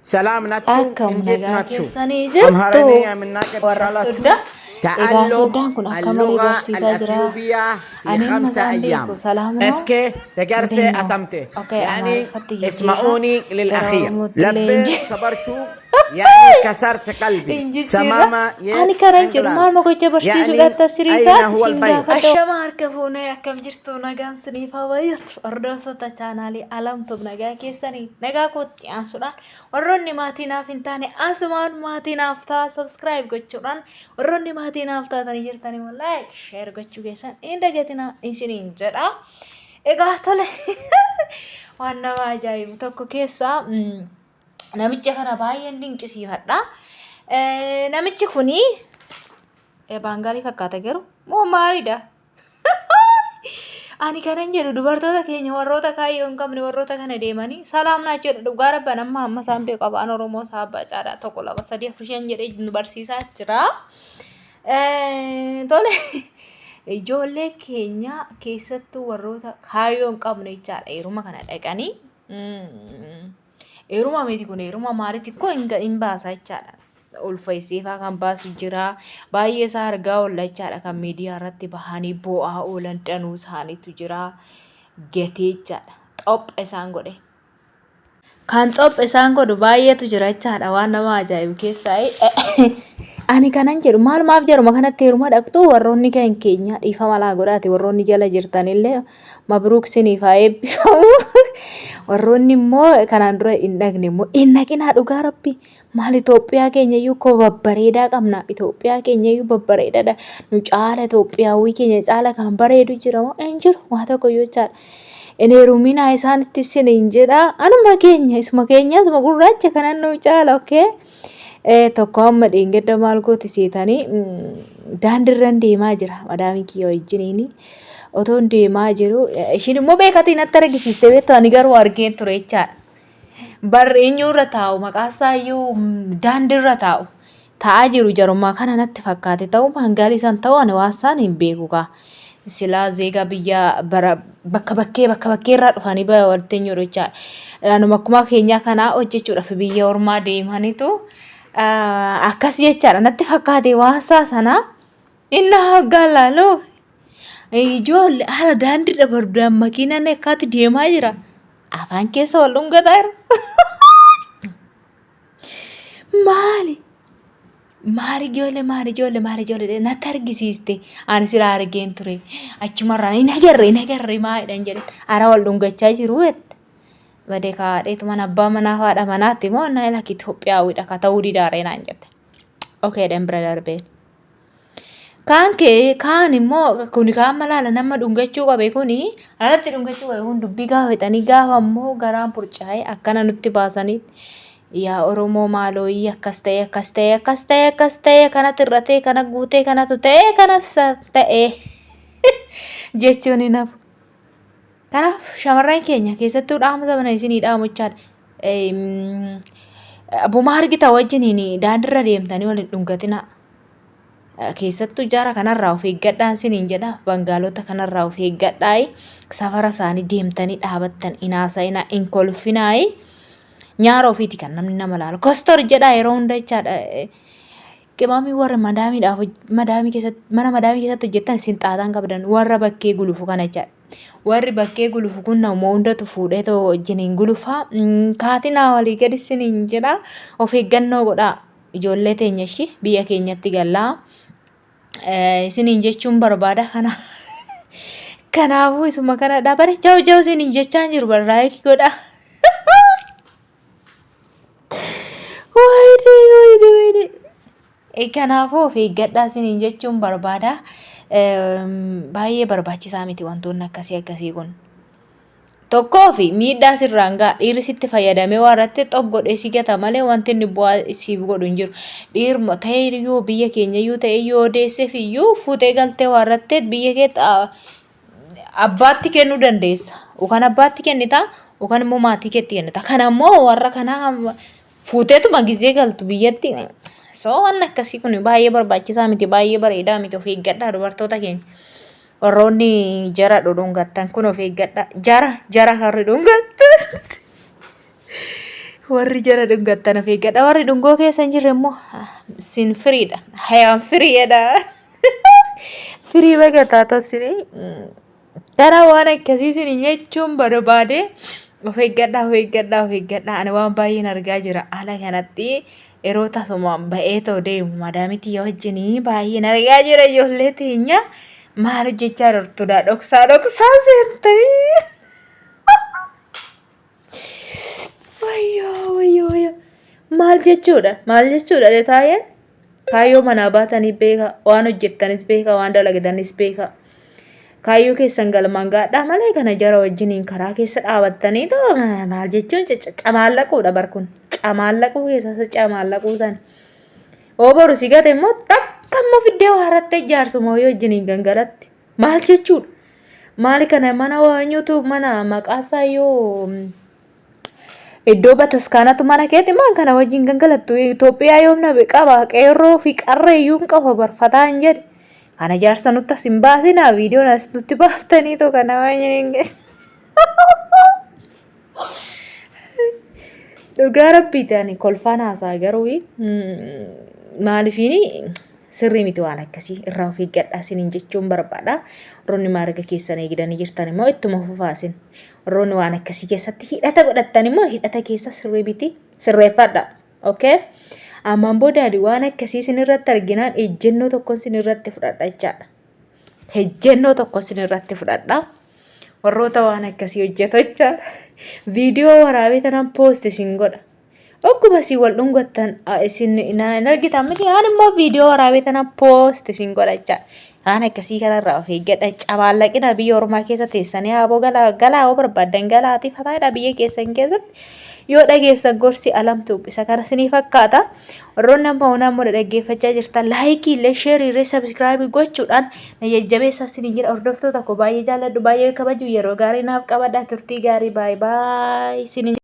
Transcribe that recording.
ሰላም ናችሁ? Akkam እንዴት nagaa ናችሁ? keessanii jirtu አምሃርኛ መናገር warra ትችላላችሁ? soddaa. Egaa ተዓለም soddaan kun akka malee اللغة barsiisaa jira. الأثيوبية في Ani amma خمسة isaan أيام beeku salaam noo እስከ تجرس እንዴት ነው? أتمته Okay, يعني Amaariffatti jijjiirra اسمعوني gara للأخير Oromootti illee لبي hin jijjiirra. صبرشو يعني كسرت قلبي Injijjiirra. سمامة Ani kanan jedhu إنجلاند maal gocha يعني barsiisuudhaatti asirii أين isaatti هو siin البيت؟ gaafadha. Ashama harka fuunee akkam jirtu nagaan siniif haa baay'atu. Hordoftoota chaanaalii Alamtuuf nagaa keessanii nagaa kootti aansuudhaan warroonni maatii naaf hin taane asumaan maatii naaf ta'a subscribe gochuudhaan warroonni maatii naaf taatanii jirtan immoo like share gochuu keessan hin dagatinaa isiniin jedha. Egaa tole waan nama ajaa'ibu tokko keessaa namicha kana baay'een dinqisiifadha. Namichi kuni baangaalii fakkaata garuu moo maalidha? Ani kanan jedhu dubartoota keenya warroota kaayyoo hin qabne warroota kana deemanii salaam naa jedhu dhugaa rabban amma amma isaan beeku afaan Oromoo saabbaa caalaa tokko lama sadii afur shan jedhee nu barsiisaa jira. Tole ijoollee keenya keessattuu warroota kaayyoo hin qabne jechaadha heeruma kana dhaqanii. Heeruma miti kun heeruma maalitti koo hin baasa jechaadha. Ulfa isee faa kan baasu jira. Baay'ee isaa argaa oolla jechaadha kan miidiyaa irratti bahanii boo'aa oolan danuu isaaniitu jira. Gatee jechaadha. Xopha isaan godhe. Kan xopha isaan godhu baay'eetu jira jechaadha waan nama ajaa'ibu keessaa. Ani kanan jedhu maalumaaf jaruma kanatti heeruma dhaqxu warroonni kan keenya dhiifama laa godhaati warroonni jala jirtanillee mabruuk siniif haa eebbifamu. Warroonni immoo kanaan dura hin dhaqne immoo hin dhaqinaa dhugaa rabbi. Maal Itoophiyaa keenya iyyuu koo babbareedaa qabna. Itoophiyaa keenya iyyuu babbareedaadha. Nu caala Itoophiyaawwii keenya caala kan bareedu jira moo hin jiru waa tokko iyyuu jechaadha. Hin heeruminaa isaanitti isin hin jedha. Anuma keenya isuma keenya isuma gurraacha kanan nu caala okay. Tokko amma dheengadda maal gooti seetanii daandiirran deemaa jira madaamii kiyya wajjiniini. Otoon deemaa jiru ishiin immoo beekatiin natti argisiiste beektu ani garuu argeen ture jechaadha. Barri eenyurra taa'u maqaa isaa iyyuu daandiirra taa'u taa'aa jiru jarummaa kana natti fakkaate ta'u hangaalii isaan ta'u ani waan isaan hin beeku kaa. Silaa zeegaa biyya bara bakka bakkee bakka bakkeerraa dhufanii walitti eenyudha jechaadha. Anuma akkuma keenyaa kanaa hojjechuudhaaf biyya ormaa deemanitu akkas jechaadha natti fakkaate waan isaa sana inni hoggaa laalu ijoollee haala daandiirra barbaadan makiinaan akkaatti deemaa jira. Afaan keessa wal dhungataa jira. Maali? Maali ijoollee maali ijoollee maali ijoollee natti argisiiste ani silaa argeen ture achumarraan hin agarre hin agarre maalidhaan jedhe ara wal dhungachaa jiru jette. Badee kaadheetu mana abbaa manaa fi haadha manaatti immoo na lakki Itoophiyaawidha ka ta'uu didaaree naan jette. Okay dhan bira darbeen. Kaan kee kaan immoo kuni kaan malaala nama dhungachuu qabe kuni alatti dhungachuu qabe kun dubbii gaafa fixanii gaafa immoo garaan purcaa'ee akkana nutti baasanii yaa Oromoo maalooyii akkas ta'e akkas ta'e akkas ta'e akkas ta'e kanatti irratee kana guutee kanatu ta'e kanas ta'e jechuun hin hafu. Kanaaf shamarran keenya keessattuu dhaamsa mana isinii dhaamu jechaadha. Abbuma argita wajjiniin daandiirra deemtanii wal hin dhungatinaa. Keessattuu jara kanarraa of eeggadhaan isiniin jedha. Bangaalota kanarraa of eeggadhaa. Safara isaanii deemtanii dhaabattan hin haasa'inaa hin kolfinaa. Nyaara ofiiti kan namni nama laalu. Kostor jedha yeroo hunda jechaadha. Qimaamii warra madaamiidhaaf madaamii keessatti mana madaamii keessatti hojjettan isin xaaxaan qabdan warra bakkee gulufu kana jechaadha. Warri bakkee gulufu kun nama hundatu fuudhee too wajjiniin gulufa. Kaatinaa walii gadi isiniin jedha. Of eeggannoo godhaa. Ijoollee teenya ishii biyya keenyatti gallaa. Isiniin jechuun barbaada kana. Kanaafuu isuma kana dhaabare jau jau isiniin jechaa hin jiru barraa'ee godhaa. Wayne wayne wayne. Kanaafuu of eeggadhaa isiniin jechuun barbaada. Baay'ee barbaachisaa miti wantoonni akkasii akkasii kun. Tokkoo fi miidhaa sirraan ga'a dhiirri sitti fayyadamee waa irratti xob godhee si gata malee wanti inni bu'aa siif godhu hin jiru. Dhiiruma ta'e iyyuu biyya keenya iyyuu ta'e iyyuu odeesseef iyyuu fuutee galtee waa irratti biyya kee abbaatti kennuu dandeessa. Yookaan abbaatti kennita yookaan immoo maatii keetti kennita. Kana immoo warra kanaa fuuteetuma gizee galtu biyyatti. So waan akkasii kun baay'ee barbaachisaa miti baay'ee bareedaa miti of eeggadhaa dubartoota keenya. Warroonni jara dhudhungattan kun of eeggadhaa. Jara jara harri dhungattan. Warri jara dhungattan of eeggadha. Warri dhungoo keessa hin jirre immoo sin firiidha. Hayaan firiidha. Firii baga taatan sinii. Gara waan akkasii sin jechuun barbaade of eeggadhaa of eeggadhaa of eeggadhaa. Ani waan baay'een argaa jira haala kanatti yeroo tasumaan ba'ee too deemu madaamii tiyya wajjinii baay'een argaa jira ijoollee teenya maal hojjechaa jirtudha dhoksaa dhoksaa seentanii. Wayyoo wayyoo wayyoo. Maal jechuudha? Maal jechuudha dhe taayeen? Kaayyoo manaa baatanii beeka, waan hojjettanis beeka, waan dalagdanis beeka. Kaayyoo keessan galmaan gaadhaa malee kana jara wajjiniin karaa keessa dhaabattanii too maal jechuun camaallaquudha bar kun. Camaallaquu keessa isa camaallaquu sana. Hoo boru si gate immoo takka immoo fiddee waarattee jaarsuma wayii wajjiniin gangalatti. Maal jechuudha? Maali kana mana eenyutu mana maqaasaa yoo iddoo bataskaanatu mana keeti maan kana wajjin gangalattu Itoophiyaa yoom na qaba qeerroo fi qarree iyyuu hin qaba barfataa hin jedhe. Kana jaarsa nutti as hin baasinaa viidiyoon as nutti baaftanii too kana wajjin hin Dhugaa rabbiiti ani kolfaan haasaa garuu maalifiini sirrii miti waan akkasii irraa of eeggadhaa isiniin jechuun barbaada. Warroonni maarga keessan eegdanii jirtan immoo ittuma fufaa isin. Warroonni waan akkasii keessatti hidhata godhattan immoo hidhata keessa sirrii miti sirreeffadha. Okay? Ammaan booda ani waan akkasii isin irratti arginaan ejjennoo tokkon isin irratti fudhadha jechaadha. Ejjennoo tokko isin irratti fudhadha. Warroota waan akkasii hojjetu jechaadha. Viidiyoo waraabee tanaan poost isin godha. Ogguma isin wal dhungattan isin hin argitan miti. Aan immoo viidiyoo waraabee tanaan poost isin godha jechaadha. Waan akkasii kanarraa of eeggadha. Cabaallaqina biyya ormaa keessa teessanii haaboo galaa galaa yoo barbaaddan galaatii fataadha biyya keessan keessatti. Yoo dhageessan gorsi alamtu isa kana isinii fakkaata. Warroonni amma onaa immoo dhaggeeffachaa jirtan laayikii illee sheerii illee sabiskiraayibii gochuudhaan na jajjabeessaa isiniin jedha. Hordoftoota koo baay'ee jaalladhu baay'ee kabaju yeroo gaarii naaf qabadha turtii gaarii baay baay isiniin.